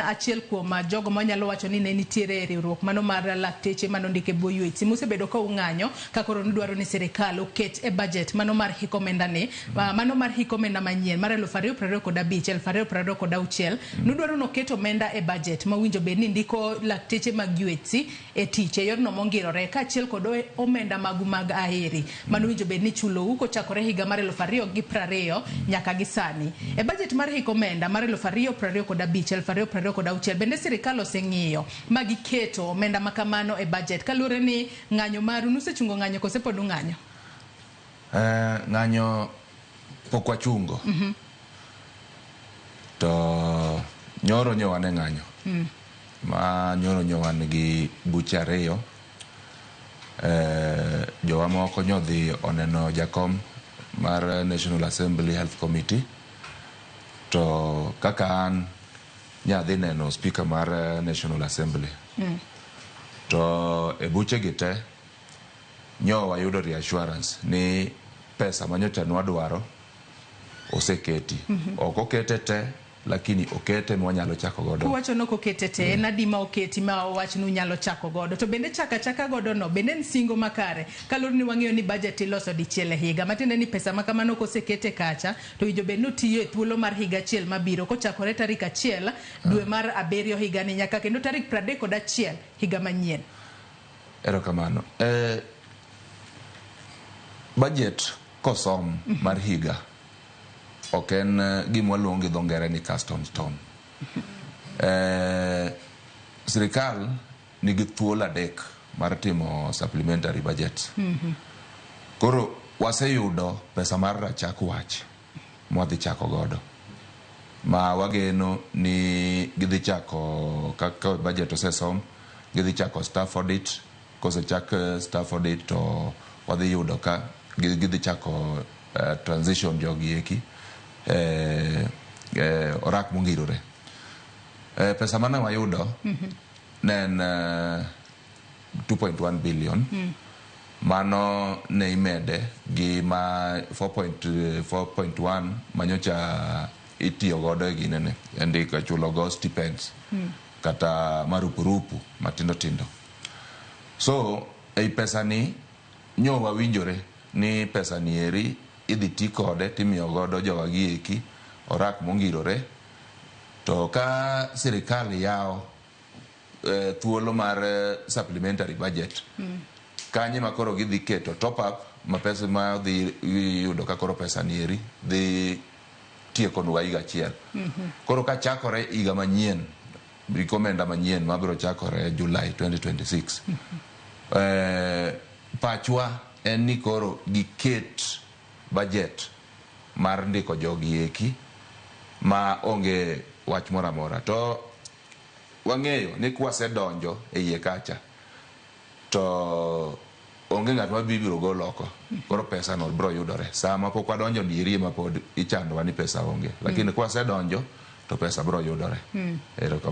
Achiel kuom jogo manyalo wacho ni ne nitiere e riwruok mano mar lakteche mane ondik e bwo UHC musebedo ka ung'anyo ka koro nudwaro ni sirikal oket e budget mano mar hik omenda ni mano mar hik omenda manyien mar 2025 2026 nudwaro ni oket omenda e budget ma owinjo bed ni ndiko lakteche mag UHC e tich e yorno mongirore kaachiel kod omenda magu mag aheri mano owinjo bed ni chulou kochakore higa mar 2020 nyaka gi sani. E budget mar hik omenda mar 2025 2026 bende sirikal oseng'iyo ma giketo omenda ma kamano e budget kaluwore ni ng'anyo maru nusechungo ng'anyo kose pod ung'anyo? Ng'anyo pok wachungo. To nyoro nyo wan e ng'anyo. Ma nyoro nyo wan gi buche ariyo. Jowa moko nyodhi oneno jakom mar National Assembly Health Committee. To kaka an nyadhi neno speaker mar National Assembly. To e buche gi te nyo wayudo reassurance ni pesa manyocha nwadwaro oseketi. Ok okete te lakini okete mwanyalo chako godo. Kuwacho ni ok okete te, en adi ma oketi ma owach ni unyalo chako godo? To bende chako achaka godo no, bende en singo makare? Kaluwore ni wang'eyo ni budget iloso dichiel e higa, matiende ni pesa ma kamano kosekete kacha, to winjo bed ni otiyo e thuolo mar higa achiel mabiro, kochakore tarik 1 dwe mar 7 higani nyaka kendo tarik 31 higa manyien. Erokamano. Budget kosom mar higa ok en gima waluongo gi dho ngere ni cast on stone. Sirikal nigi thuolo 3 mar timo supplementary budget. Koro waseyudo pesa mar rachak wach mwadhi chako godo. Ma wageno ni gidhi chako kaka budget osesom, gidhi chako staff audit, kosechak staff audit to wadhi yudo ka gidhi chako transition jogi eki orak mongirore. Pesa mane wayudo ne en 2.1 billion. Mano ne imede gi ma 4.1 manyocha itiyo godo e ginene e ndiko chulo go stipends kata marupurupu matindo tindo. So ei pesa ni nyo wawinjore ni pesa ni eri idhi ti kode timiyo godo jowa gi eki orak mongirore. To ka sirikal yawo thuolo mar supplementary budget kanye ma koro gidhi keto top up ma pesa ma dhi yudo ka koro pesa ni eri dhi tiekonwa higa achiel. Koro kachakore higa manyien, hik omenda manyien mabiro chakore July 2026. Pachwa en ni koro giket budget mar ndiko jogi eki ma onge wach moro amora. To wang'eyo ni kwasedonjo e iye kacha to onge ng'at ma biro golo oko. Koro pesa no biro yudore. Sama pok wadonjo ni ema pod ichandowa ni pesa onge. Lakini kwasedonjo to pesa biro yudore. Erokamano.